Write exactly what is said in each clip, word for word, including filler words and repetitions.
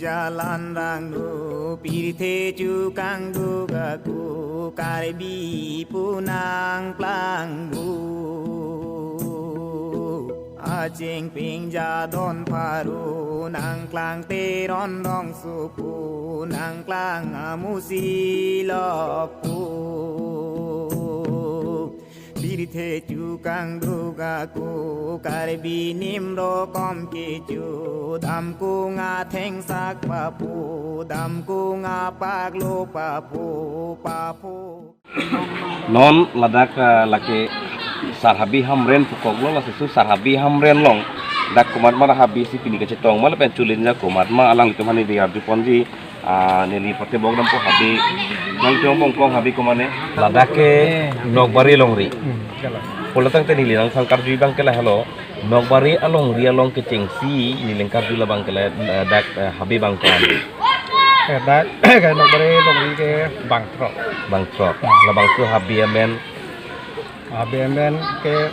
Jalan rangno pirthe chukangduk aku, Karbi pu nangplangpo. Aching ping jadon pharo nangklang, Teron rongsopo nangklang, amusi lokpo. Pirthe chukangduk aku, Karbi nimro kom kecho, damkung athengsak papo, damkung apaklo papo, papo. Non ladak, ah, lake Sar Habe Hamren pukoklo, lasi su Sar Habe Hamren along dak komatma habe si pini kachetong ma lapen chulin ja komatma, alanglitum aphan neli arjuponji. Ah, neli patebok dampo habe. Nangchong pongpong habe komatne? Ladak ke Nokbari longri. Hmm, kalang. Pulo tangte neli nangphan karju abang ke lahelo. Nokbari alongri along kechengsi neli nangkarju labang ke la, eh, dak, eh, habe abang ke. Eh, dak ke Nokbari longri ke bangthrok. Bangthrok. Labangso habe amen. Habe amen ke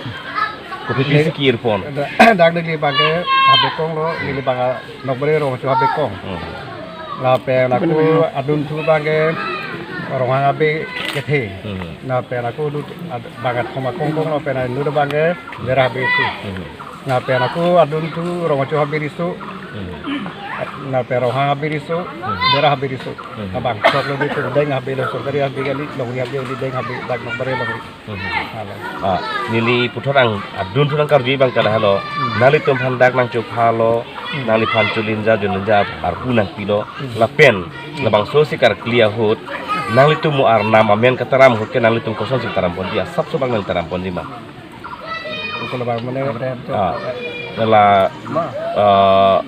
kopi pisi ki-irpon? Dak, dak neli abang ke habe konglo, neli abang Nokbari Rongcho Habe Kong. Hmm. Lapen ako adunthu abang ke Ronghang Habe Kethe. Hmm. Lapen ako dut ad-, abang athom akong kong, lapen inut abang ke Bera Habe Riso. Hmm. Lapen ako adunthu Rongcho Habe Riso. Hmm. Lapen Ronghang Habe Riso, hmm, Bera Habe Riso. Hmm. Labangthrok lo di tu, deng habe lo, sorkari habe kali, longri habe kali, deng habe, dak Nokbari longri. Mhm. Halo. Ah, neli puthot ang adunthu nangkarju abang ke lahelo. Hmm. Nanglitum aphan dak nangchophalo, hmm, nangliphan chulin ja, julin ja arpu nangpilo. Hmm. Lapen, hmm, labangso si karkli ahut, nanglitum mo arnam amen kataram ahut ke nanglitum kosonsi taramponji, asapso abang nangtaramponji ma? Ko labang mane, ah, la, ma, ah,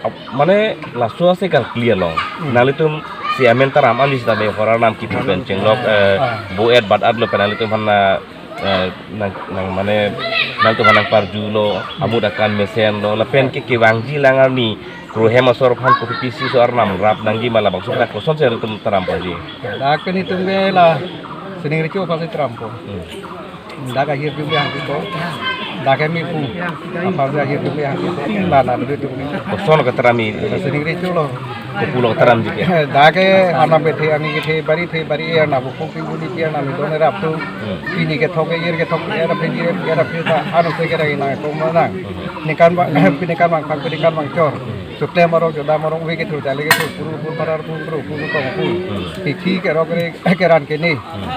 ap-, mane laso asi karkli along. Hmm. Nanglitum si amen taram an sitame hor arnam kipu pen chenglok, eh, ah, bo-et bat-et lo pen nanglitum aphan na, eh, nang, nang mane nanglitum aphan nangparjulo, amut akan mesenlo, lapen ke kevangji lang arni krohem asor aphan kopi pisi so arnam rap nangji ma, labangso dak kosonsi nanglitum taramponji? Dak pen itum ke la sining recho aphansi tarampo. Hmm. Dak ahirjume hangpipo. Dak ke me pu. Apar dak ahirjume hangpipo. La la dulu tu. Koson kataram-i? Sining recho lo. Kopulo kataramji ke? Dak ke arnam kethe, arni kethe, bari the, bari e arnam, bukung pinggu ni pi arnam, don rap tu. Hmm. Pini kethok ke, ir kethok ke, era phe, ir, era phe ta, anu se ke rai nang, kong nang. Hmm. Ningkan ba, ningkan bang, pang ningkan bang chor. Hmm. Suklem arong, jodam arong, ove kethur, jale kethur, puru, puru, parar, puru, puru, puru, tong, puru. Hmm. Pithi kerok re, keran kene. Hmm.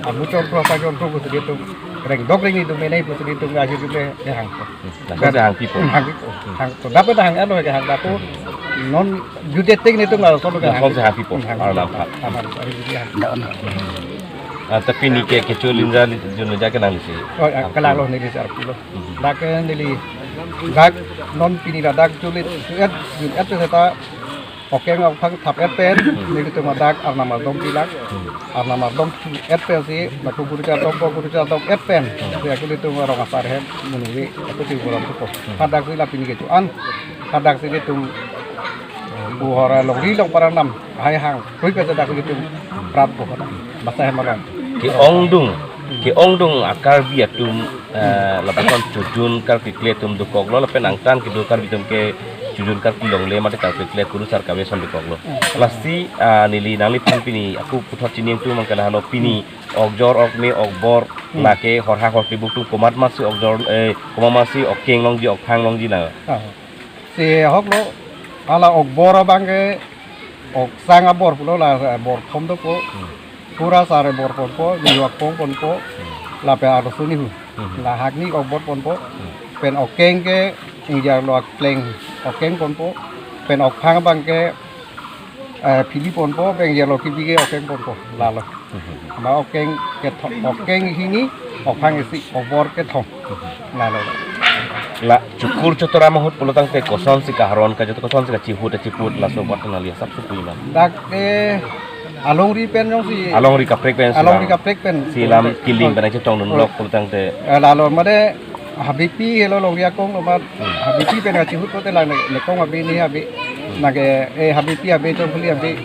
Amu chor pro, apa chor pro, pusi itum rengdok rengni itum menei, pusi itum ngaji itum le, le hangpo. Hmm. Langsung hangpipo. Hmm, hangpipo. Hmm. Hangpo. Dapat hang ano ke hang dapat. Non judet ting itum ngal solo ke hang. Langsung hangpipo. Hmm, hangpipo. Arnam phat. Arnam, ari jadi hang. Ndak, ndak. Ah, tapi neli ke kechulin ja, julin ja ke nanglisi. Oh, ya, kalang lo neli si arpu lo. Hmm. Dak ke neli, dak non pini ladak julin, judet, judet seta Okeng okphang thap-et pen, hmm, nelitum adak arnam ardom pilak. Hmm. Arnam ardom thu-et pensi, laku gurucha ardom po, gurucha ardom-et pen. Hmm. Si aku nelitum rong asar hem, menuri, aku ti buram tupo. Hmm. Hadak si la pini kecho-an, hadak si nelitum, eh, buhora longri long paranam, hai hang, hui kacha dak nelitum, prat po kata, basa hem along. Ke-ongdung, ke-ongdung a-Karbi atum, eh, lapuson chojun karklikle atum dokoklo, lapen angtan kedo Karbi atum ke chojun karkli longle mate karklikle kurusar kave ason dokoklo. Hmm. Lasi, ah, neli nangliphan pini, aku puthot chini atum abang ke lahelo pini, hmm, okjor, okme, okbor, hmm, lake horhang hortibuk atum komatmasi okjor, eh, komatmasi okeng longji, okphang longji na. Ah. Si ahok lo, hala okbor abang ke, oksang abor pulo la, eh, bor thom dopo. Hmm. Pura sare bor ponpo, niwak pong ponpo, hmm, lapen arloso nihu. Hmm. La hakni okbor ponpo. Hmm. Pen okeng ke, ingjir lo akleng okeng ponpo. Pen okphang abang ke, eh, phili ponpo, pen ingjir lo kibi ke okeng ponpo. Lalo. Hmm. Ma okeng kethom, okeng hini, okphang isi, okbor kethom. Lalo. La chukur chotoram ahut pulo tangte kosonsi kaharon ka joto kosonsi kachihut achiput laso buat nangli asapso pu ma? Dak ke alongri pen jongsi. Alongri kaprek pensi. Alongri kaprek pen. Si lam kiling pen chetongdun lok pulo tangte. Eh, lalo mate habepi helo longri akong lo mat. Hmm. Habepi pen kachihut pote lang ne, nekong habe ni habe. Hmm. Nake, eh, habepi habe chongphuli habe.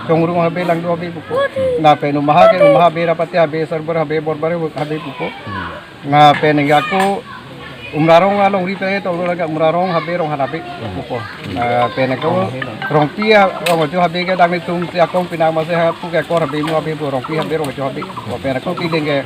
Chongrung habe langdu habe pupo. Hmm. Lapen umaha ke umaha habe rapate habe sarbor habe borbare habe pupo. Hmm. Lapen ningke ako Umrarong alongri pen tong lo lake Umrarong habe Ronghan habe pupo. Eh, pen ako Rongpi a-, Rongkecho habe ke dak netum si akong pinang masi ha pu ke akor habe mo habe pu Rongpi habe Rongkecho habe. Pen ako piling ke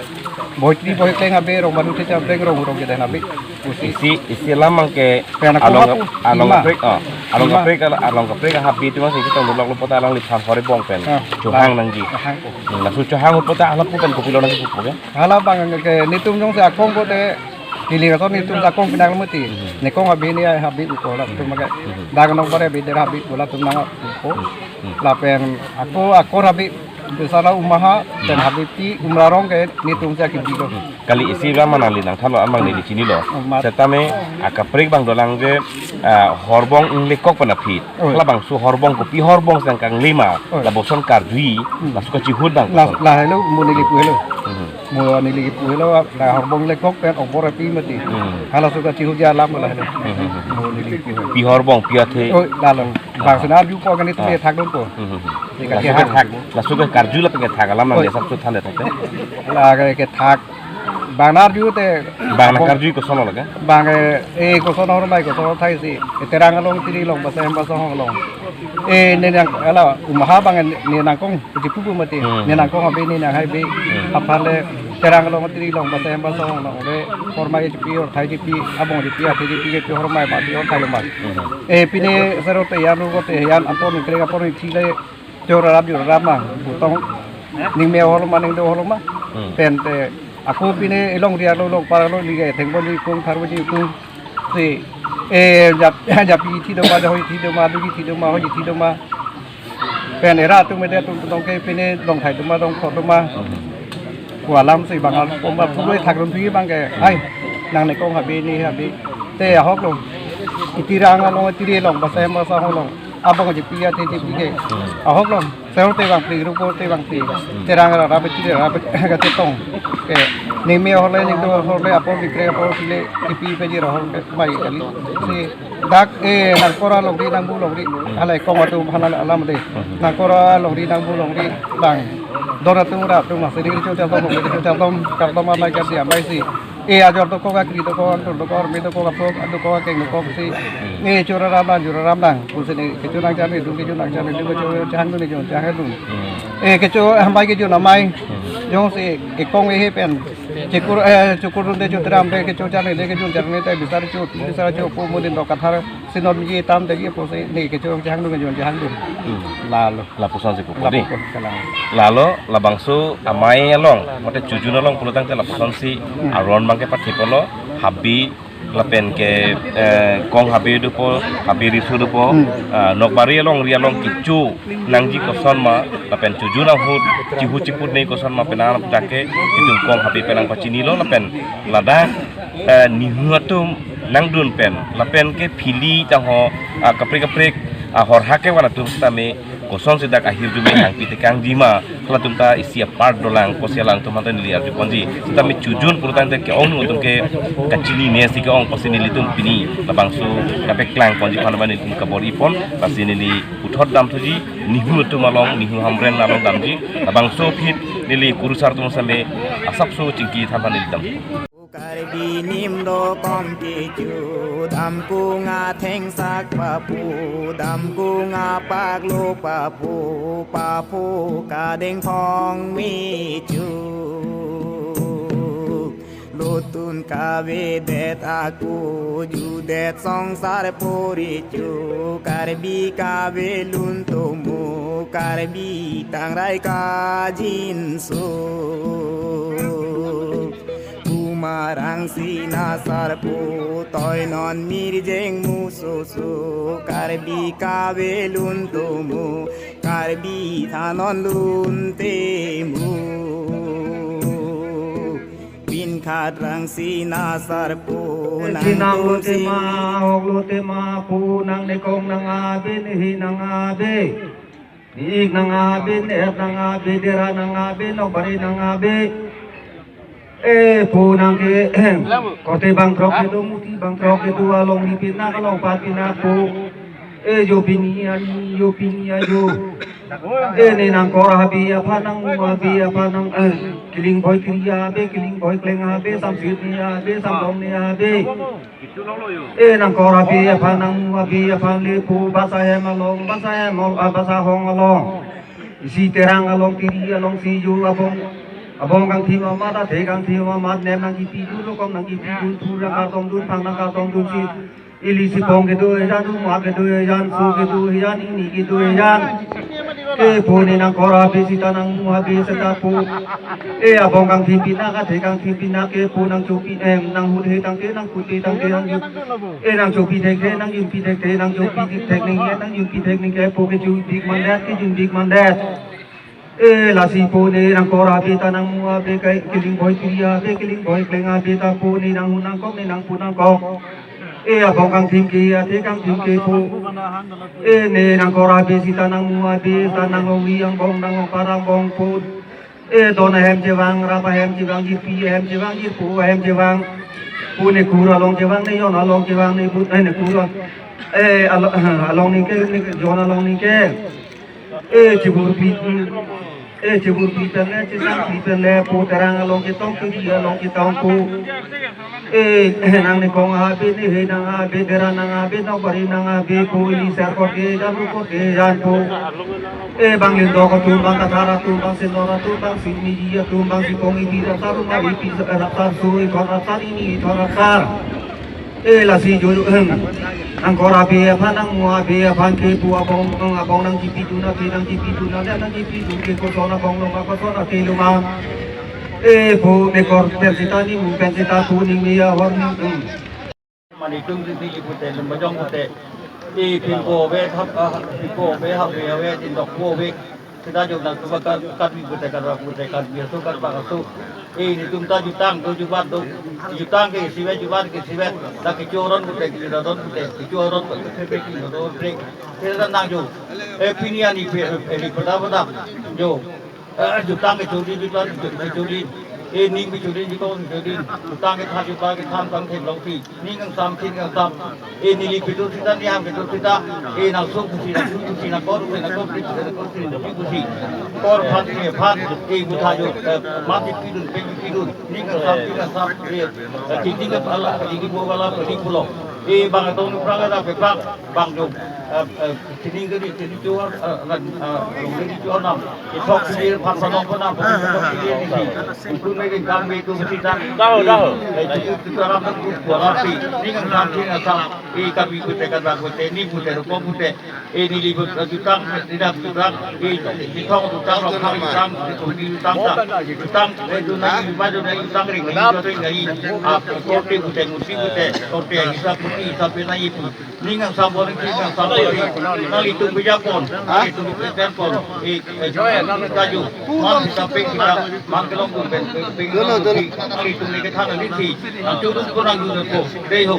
Boitri Boikleng habe Rongmadu Thecha Pleng Rong Rong ke dan habe. Pusi. Isi isi lam abang ke pen ako along hapu along lima. Kaprek, oh, along lima. Kaprek ala-, along kaprek habe tu masih kita mulak lo pota alangliphan hore bong pen. Ah, chohang nangji. Chohang ko. Hmm, laso chohang pota hala pu pen kopilo nangji pupo ke? Hala abang ke netum jongsi akong ko te Hili kason netum akong pinang mati. Mhm. Nekong habe ne habe uko latum abang ke. Mhm. Dak Nokbari habe der habe uko latum nang uko. Mhm. Lapen ako akor habe besara umaha pen habe pi Umrarong ke netum si akidi lo. Mhm. Kali isi lam nangli nangthanlo abang neli chinilo. Oh, mat. Setame akaprek abang dolang je, ah, horbong inglekok pen aphi. Oh. Labangso horbong kopi horbong sangkang lima. Oh. Lapuson karjui. Hmm. Laso kachihut abang. La, koson. La helo mo neli pu helo. Mhm. Mo neli pu helo la horbong lekok pen obor api mati. Hmm. Halaso kachihut alam la helo. Hmm. Mo neli pu helo. Pi horbong pi athe. Oh, lalo. Ah. Bang senar ju ko kani tu Ah. Thakdun ko. Hmm. Laso ke thak, laso ke karjui lapen ke thak alam nang Oi. Dia sab su than de thak. La ke, ke thak. Bang nar ju te. Bang na karjui koson lo ke? Bang ke, eh, koson hormai koson thai si. Ke Terang along Tiri along Basa Hemba Song along. Eh, ne nang, ala, umaha abang ne nangkong. Kuti pupu mati. Hmm. Ne nangkong habe ne nang habe. Hmm. Aphan le Terang along Tiri along Basa Hemba Song along le hormai chipi horthai chipi abong chipi athe chipi ke hormai ma pi horthai lo ma. Hmm. Eh, pine sero te yan ru ko te yan apor ni kre apor ni thi le chorarap jorarap ma putong ning me holo ma ning do holo ma. Hmm. Pen te ako pine ilong ria lo long para lo li ke thengbo li kung tharbo li kung. Si, eh, jap, japi thi do ma, hoi thi do ma, duji thi do ma, hoji thi do ma. Pen era atum mede atum tong ke pine dong thai do ma, dong khot do ma. Ko alam si bang alam ko ma puloi thak rum thi abang ke. Ai, nang nekong habe ne habe. Te ahok lo. Iti Terang along, Tiri along, Basa Hemba Song along. Abang chipi athe chipi ke. Ahok lo. Sero te bang pri, ruko te bang pri. Terang rarap, Tiri rarap, kachetong. Ke, ning me hole, ning do hole, apor bikre, apor pile, chipi peji rohor ke, mai kali. Si, dak, eh, nangkor alongri, nangbu alongri. Hala kong atum hala alam de. Nangkor alongri, nangbu alongri, bang. Dor atum ra atum, masi ning cho cha tom, cho cha tom, kar tom amai kar dia, amai si. Eh, ajor dokok, akri dokok, angtor dokok, arme dokok, apok dokok, akeng dokok si. Eh, chorarap nang, jorarap nang. Pusi ne kecho nangcharli dun, kecho nangcharli dun, kecho chehang dun, kecho chehang dun. Eh, kecho hambai kecho amai. Jongsi ekong ehe pen. Chekur, eh, chekur dun de cho tram de kecho charli de kecho charli de bisar cho, bisar cho po mo din do kathar. Sinon ji tam de ji pusi ne kecho chehang dun, kecho chehang dun. Hmm. Lalo. Lapuson si pupo di. Lapuson kalang. Lalo labangso amai along, mate chojun along pulotangte lapuson si aron abang ke pathipolo, habe lapen ke, eh, kong habe dopo, habe riso dopo, Hmm. ah, Nokbari alongri along kecho nangji koson ma, lapen chojun ahut, chihu chiput ne koson ma penang dak ke, itum kong habe penang pachinilo lapen ladak, eh, nihu atum nangdun pen, lapen ke phili tangho, ah, kaprek kaprek, ah, horhak kevan atum sitame, koson si dak ahirjume hangpi tekangji ma, halatum ta isi apart dolang, kosi alangtum aphan ta neli arju ponji. Sitame chojun pulotangte ke-ong atum ke kachinine si ke-ong pusi nelitum pini labangso kapeklang ponji aphan abang nelitum kabor-i pon, lasi neli puthot damthuji, nihu atum along, nihu Hamren along damji, labangso aphi neli kurusar atum same asapso chingki than aphan neli dam. Karbi nim rokom kecho, damkung athengsak papu, damkung apaklo papu, papu kadengphong mecho. Lotun kavedet ako, judet songsar porecho, Karbi kavelun tomo, Karbi tangrai kajinso. Kumarang sina sarpo, toinon mirjeng musoso, Karbi kavelun tomo, Karbi thanon lun temo. Pinkhat rang sina sarpo, nang Sinang tum lote si ma, ahok lote ma, pu nang nekong nang habe, nehi nang habe. Ni-ik nang habe, ni-et nang habe, dera nang habe, Nokbari nang habe. Eh, pu nang ke, korte bangthrok kedo, muti bangthrok kedo, alongri pinak, alongpat pinak pu. E jo pini ani, jo pini ajo. E ne nangkor abe aphan, nangmu abe aphan, nang, eh, Kiling Bhoi Kri abe, Kiling Bhoi Kleng abe, Samsir ne abe, Samdong ne abe. E nangkor abe aphan, nangmu abe aphan le pu Basa Hem along, Basa Hem al-, ah, Basa Hong along. Isi Terang along, Tiri along, si jo abong, abong kangthim amat, athe kangthim amat, nem nangkipidun, rokom nangkipidun, thu nangkartongdun, phang nangkartongdun si. Ili si pong kedo ejan, uma kedo ejan, su kedo ejan, ini kedo ejan. Kepu ne nangkor abe sita, nangmu abe sita pu. E abong kangthim pinak, athe kangthim pinak, kepu nangchopi, em, nanghut he tangte, nangkut he tangte, nangjo-, e nangchopi thekthe, nangjunpi thekthe, nangchopi thek ningke, nangjunpi thek ningke, pu kejunpik mandet, kejunpik mandet. E lasi pu ne nangkor abe ta, nangmu abe kai, Kiling Bhoi Kri abe, Kiling Bhoi Kleng abe ta pu ne nanghun nangkok, ne nangpu nangkok. E abong kangthim ke, athe kangthim ke pu. E ne nangkor abe sita, nangmu abe sita, nanglongri angbong, nanglongpar angbong pu. E don ahem chevang, rap ahem chevang, jirpi ahem chevang, jirpo ahem chevang. Pu ne kur along chevang, ne jon along chevang, ne but, eh, ne kur al-, eh, alo-, along ningke, ne jon along ningke. E chibur pi, e chibur pi pen le, chesang pi pen le, pu Terang along chetong, Tiri along chetong pu. E nang ne kong abe, ne he nang abe, dera nang abe, nokbari nang abe pu, ili ser korte jan, ru korte jan pu. E bang lindok atum, bang kathar atum, bang senor atum, bang simi atum, bang sipong ibi rapsar, rumari pi rapsar, su ikon rapsar, ini ikon rapsar. E lasi jo, em, nangkor abe aphan, nangmu abe aphan kepu abong, em, abong nangkipidun, athe nangkipidun, adet nangkipidun, ke koson abong loma, koson athe loma. E pu mekor pen sita, ne mu pen sita pu ning me ahor ning, em. Mane tum si si pute, Lumbajong pute. E pinpo ave, hap, ah, pinpo ave, hap ave, tindokpo ave. Sita jo nangtum Kar-, Karbi pute, Karbi pute, Karbi aso, Karbak aso. E netum ta jutang do, jubat do. Jutang ke isivet, jubat ke isivet. Ta kecho aron pute, kecho aron pute, kecho aron pute, kecho aron pute. Sita nang jo. E pini ani pe, e, e, pada pada. Jo. E, jutang kechodi, jutang kechodi. E ning kechodi, jutang kechodi. Jutang kethan, jutang kethan, tang theklongsi. Ning kangsam, thin kangsam. E neli kedo sita, ne ham kedo sita. E nangso pusi, nangsu pusi, nangkor pusi, nangkor pusi, nangkor pusi, nangkor pusi. Kor aphan, e aphan, e butha jo, e, mati pidun, peng pidun. Ning kangsam, thin kangsam. E, e, chingki ke pala, chingki bo pala, chingki pulo. E bang atong nupra kada peprak, bang jo. E, e, Sining kiri, sining chuan, eh, ran, eh, rong kiri chuan nam. Ithok kiri, phan phan nong phan nam, phan phan kiri, kiri. Itu ne kiri kam itu mesti tak. Tahu, tahu. Eh, itu, itu ram kan tu kuala pi. Ning kangsam, ning kangsam. E Karbi pute, Karbak pute, ning pute, rokom pute. E neli pute, eh, jutang, tidak jutang. E, ithok jutang, rong kiri jutang, itu kiri jutang tak. Jutang, eh, itu nai, baju nai, jutang ring, ring, ring, ring. Ah, korte pute, musi pute, korte, hisap pute, hisap pute nai pute. Ning kangsam bor, ning kangsam bor. Nanglitum pejapon. Hah? Nanglitum pejapon. Eh, eh, kaju. Man kita pe kita, man kelong pun pen, pen, pen. Dolo, dolo. Nanglitum ni kethan ni si. Nanglitum pun nang dulu po. Dei ho.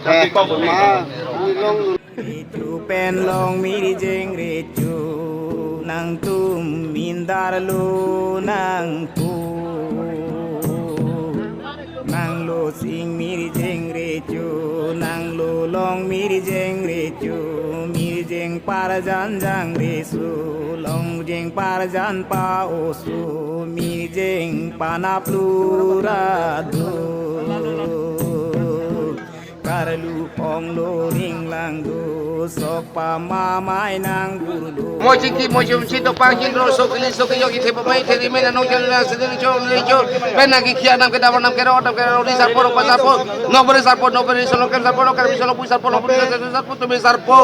Tapi kok. Ma, ini long. Recho pen long mirjeng recho, nangtum mindar lo nangpo. Nanglo sing mirjeng recho, nanglo long mirjeng recho, mirjeng parjan jang reso, longjeng parjan pa oso, mirjeng panap lura do. Karlu onglo ringlang do, sok pamamai nang burdo. Mochiki mochum chito pangkin ro sokili soki yogi thepa mai theri mena nong chalo na sederi chon le chon. Pena ki kia nam ke davar nam ke ro nam ke ro ri sarpo ro pa sarpo. Nobere sarpo, nobere solo kem sarpo, ro kem solo pui sarpo, lo pui sarpo, tumi sarpo.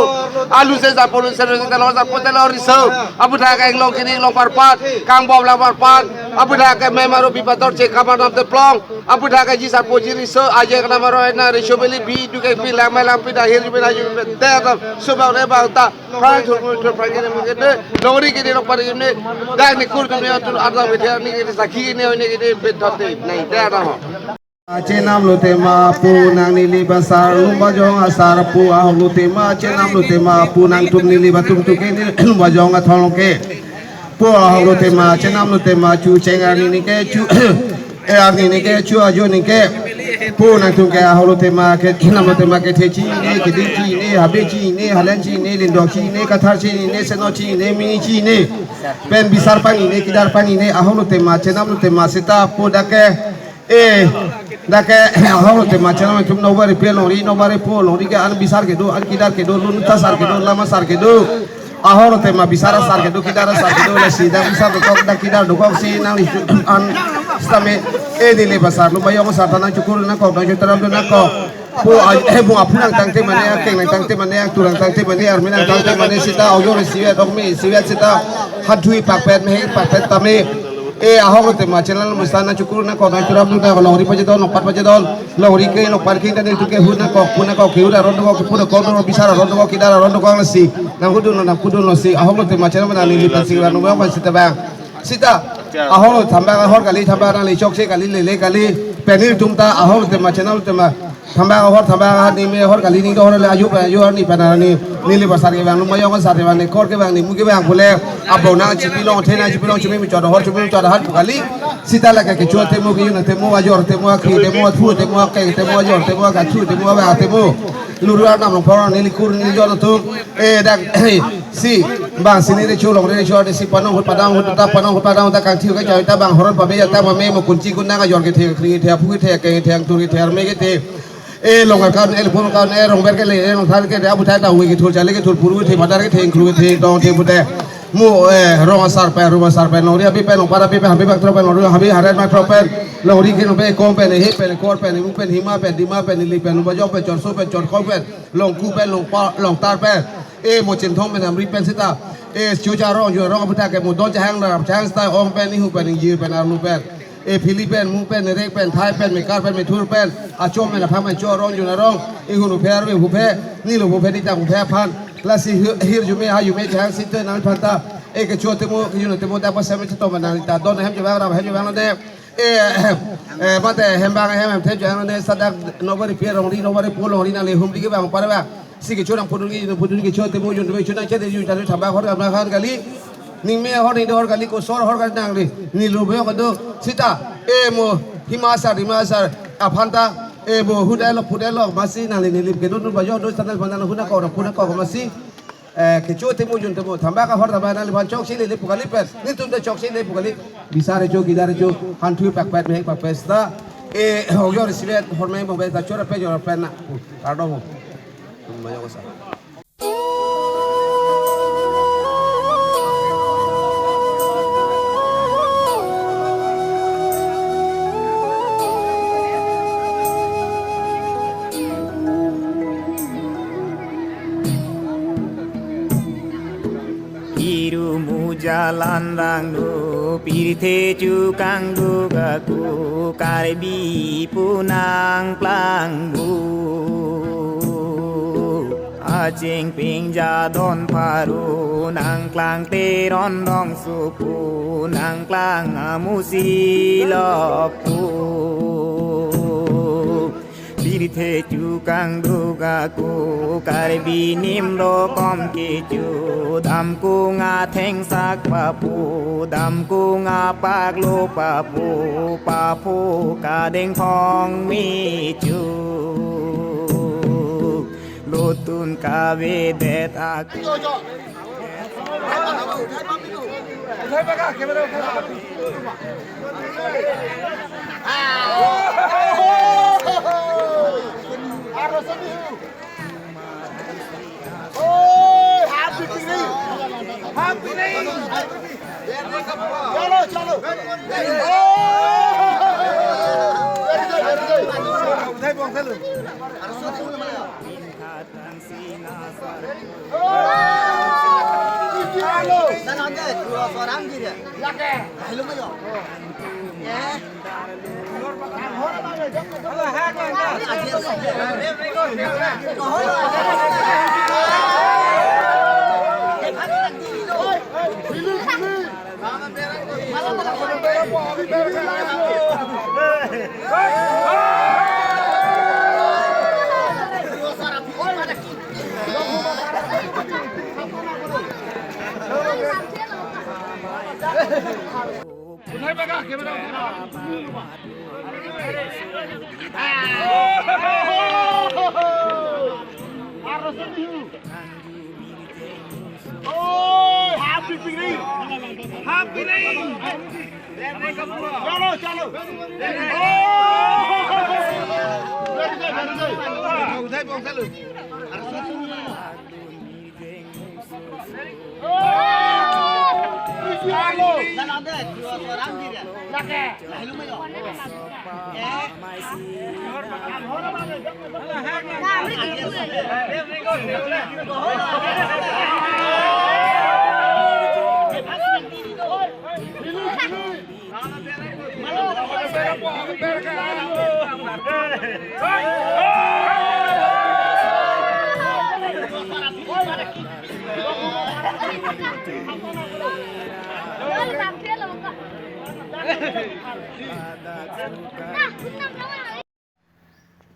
Alu se sarpo, lu se telo sarpo, telo riso. Abu tha ka inglong kini inglong parpat, kang bom la parpat. Abu tha ka memaru bipator che kamar nam te plong. Abu tha ka ji sarpo ji riso, aje kana maro na riso beli bi du ke pi lang mai lang pi da hir bi da ju be te ta suba re ba ta. Pran thur thur pran ke ne ke ne. Longri ke ne lok pari ke ne. Da ni kur tu ne tu ada be the ni ke sakhi ne ne ke ne be thot te nai da da ho. Chenam lo tema pu nang neli basar Lumbajong asar pu ahok lo tema chenam lo tema pu nangtum neli batum tu ke ne Lumbajong athong lo ke. Pu ahok lo tema chenam lo tema chu cheng arni ni ke chu. E arni ni ke chu ajo ni ke. Pu nangtum ke ahormu tema ke, namlo tema kethe chinine, keding chinine, habe chinine, halen chinine, lindok chinine, kathar chinine, seno chinine, mini chinine. Pen bisar panine, kedar panine, ahormu tema, chenamlo tema seta pu dak ke, eh, dak ke, ahormu tema chenam tum nobari pe longri, nobari po longri ke an bisar kedo, an kedar kedo, lun ta sar kedo, lama sar kedo. Ahormu tema bisar asar kedo, kedar asar kedo, lasi dak bisar dokok, dak kedar dokok si nangli an sitame, eh, neli pasar, Lumbajong asar ta nangchukur nangkok, nangchutram nangkok. Pu a, eh, pu aphu nangtangte mane, akeng nangtangte mane, angtu nangtangte mane, arme nangtangte mane, seta ojo resi vet, okme si vet seta, hanthui pakpet, mehek pakpet tame. Eh, ahormu tema channel musta nangchukur nangkok, nangchutram nangkok, longri pajadon, longpat pajadon, longri ke, longpat ke, dan itu ke hu nangkok, pu nangkok, kehut aron dokok, kepu dokok, bisar aron dokok, kedar aron dokok lasi. Nangkudun lo, nangkudun lo si, ahormu tema channel mana neli pansing ranu bang, pansita bang. Seta, ahormu thambak ahor kali, thambak nangli chokche kali, lele kali, pen nelitum ta, ahormu tema channel tema. Thambak ahor, thambak ahor, nime ahor kali, ning do ahor le ayu pa, ayu ni pa na ni, neli pasar ke bang, Lumbajong asar ke bang, ni kor ke bang, ni mu ke bang, pule, abo nangchipi long, the nangchipi long, chumi mi chot ahor, chumi mi chot ahor pu kali. Seta lake kecho temu, kejun temu, ajor temu, akhi temu, athu temu, akeng temu, ajor temu, akathu temu, aba temu. Luru arnam longphor, neli kur, neli jon atum. Eh, dak, si, bang, sini recho, longri recho, de si panong, hut padang, hut ta panong, hut padang, ta kangthi, kachai, ta bang, horon pame, ta pame, mo kunchi, kunang, ajor kethe, kri kethe, aphu kethe, akeng kethe, angtur kethe, arme kethe. Eh, long kan, eh, pun kan, eh, rong ber kele, eh, long thar kele, abu thar ta hui kethur, chale kethur, puru kethe, padar kethe, ingkru kethe, tong kethe pute. Mu, eh, rong asar pen, rong asar pen, longri api pen, longpar api pen, habi bak tro pen, longri habi haret mak tro pen, longri kin pen, kom pen, he pen, kor pen, imu pen, hima pen, dima pen, ili pen, Lumbajong pen, chorso pen, chorkong pen, longku pen, longpa, longtar pen, eh, mo chinthong pen, amri pen seta, eh, chucha rong, ju rong aputhak ke, mo don chahang lar, chahang seta, ong pen, ihu pen, ingjir pen, arlu pen, eh, phili pen, mu pen, rek pen, thai pen, mekar pen, methur pen, achom pen, aphang pen, cho rong, ju rong, ihu nu pher, me hu phe, ni lo hu phe, ni tang hu phe aphan, lasi hir, hir jume, ha jume, chahang sita, nang phanta, eh, kecho temu, kejun temu, dak pasem chitom nang ta, don hem jebang, ram hem jebang de. Eh, eh, mate hembang hem hem thep jang ne sadak nobari pe rongri nobari po longri nangli humri ke bang pare bang. Si kecho nangpudun ke, pudun kecho temu jun temu chunang chet jun tanu thambak ahor thambak ahor kali. Ningme ahor ning ahor kali, kosor ahor kali nangli. Ni lo beo kado seta. Eh, mo hima asar dima asar aphanta. Eh, mo hudai lo pudai lo masi nangli neli kedun bajok do standar mana huna kok huna kok masi. Eh, kecho temu jun temu, thambak ahor thambak nangliphan chokche lele pu kali pen, nelitum ta chokche lele pu kali, bisar recho, kedar recho, hanthui pakpet, mehek pakpet seta, eh, hogyo resi vet, hormeng bong vet, ta chora pe jora pen na, kardom ho. Mayok sa. Iru mujalan rangnu, pirthe chukang dugaku, Karbi punang plangbu. Aching ping jadon paru, nangklang teron dong supu, nangklang amusi lokpu. Pirthe chukang dugaku, Karbi nim rokom kecho, damkung athengsak papu, damkung apaklo papu, papu kadeng thong mecho, lotun kavedet ak. Oh, happy birthday. Happy birthday. Chalo, chalo. Oh, very good, very good.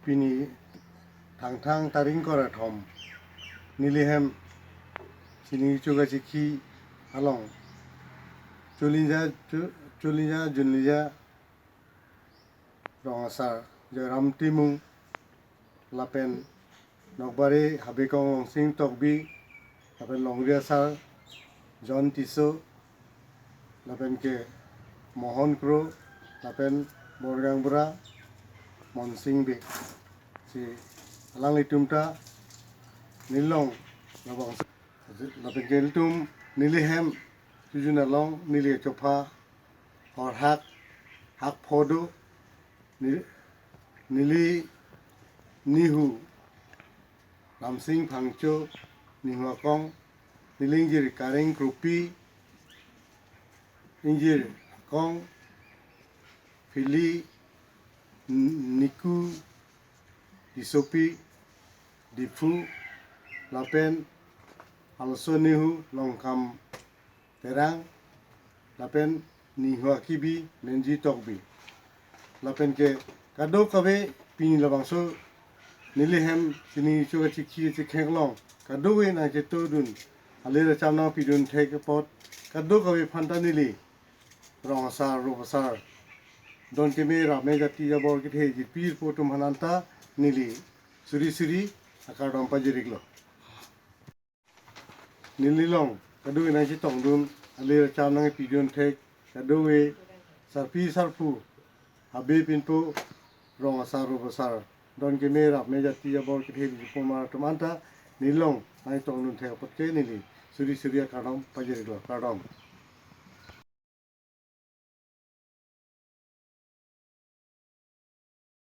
Pini Thangthang tarik kre-thom, neli hem Chini Chukachikhi along Cholinja, Cho-, Cholinja Junlija Rong Asar Joyram Timung lapen Nokbari Habekong Longsing Tokbi, lapen Longri Asar John Tisso, lapen ke Mohon Kro, lapen Borgang Bura Monsing Bey. Si alanglitum ta nelilong labang, lapen ke nelitum neli hem chojun along neli chopha horhak hak phodo ni-, neli nihu Ramsing Phangcho, nihu akong, neli ingjir Kareng Kropi, ingjir akong Phili N-, Niku Tissopi, Diphu, lapen also nihu Longkam Terang, lapen nihu akibi Menji Tokbi. Lapen ke kadokave pini labangso neli hem Chini Chukachikhi chekhek along kadokave nangchetongdun, alir acham nangpidun thek apot kadokave aphanta neli Rong Asar Rup Asar, don keme rap me, jati jabor kethe jirpi jirpo atum aphan anta neli suri suri akardom pajir-iklo. Nelilong kadokave nangchetongdun, alir acham nangpidun thek kadokave sarpi sarpo, habe pinpo, Rong Asar Rup Asar, don keme rap me, jati jabor kethe jirpo mar atum anta nelilong nangchetongdun thek apot ke neli suri suri akardom pajir-iklo, kardom.